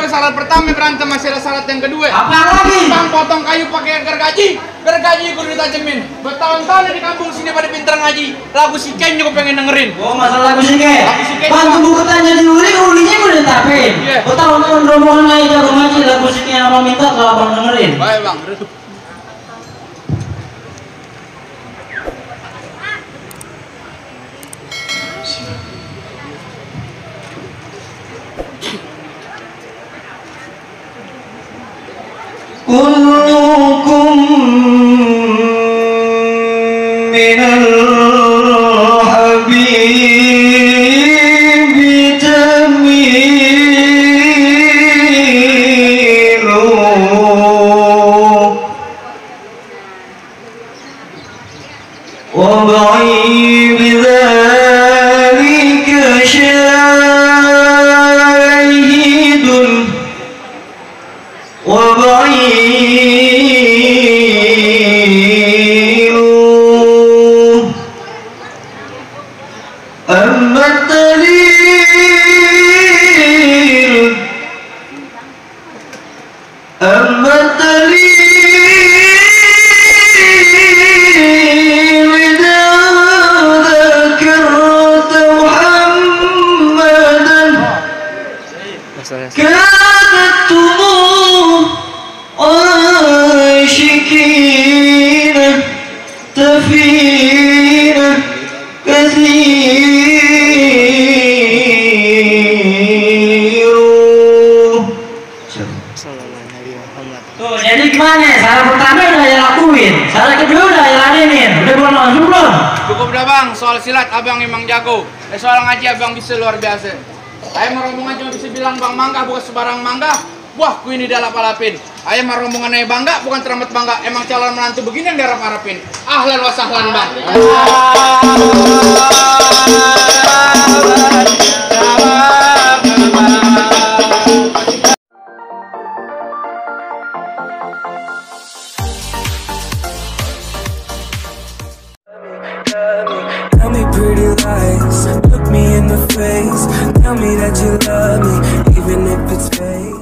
Salat pertama berantem, masih ada salat yang kedua. Apa lagi? Bang potong kayu pakai gergaji. Gergaji kudu ditajemin. Bertahun-tahun di kampung sini pada pinter ngaji. Lagu Sike juga pengen dengerin. Oh, masalah lagu Sike. Bantu buku tanya di ulinya udah tapin. Bertahun-tahun rombongan lagi jago ngaji lagu Sike yang abang minta kalau abang dengerin. Baik bang. Kullukum minal habibi jamilu wa ba'i bidzalika syahidun wa Tuh, jadi gimana? Salah pertama udah ya lakuin, salah kedua udah ya ladenin. Udah bukan langsung belum? Cukup dah bang, soal silat abang emang jago. Soal ngaji abang bisa luar biasa. Ayah rombongan cuma bisa bilang bang mangga bukan sebarang mangga. Wah, ku ini dalap-alapin. Ayah rombongan ayah bangga bukan teramat bangga. Emang calon menantu begini yang diharap-harapin. Ahlan wa sahlan bang. Tell me pretty lies, look me in the face. Tell me that you love me, even if it's fake.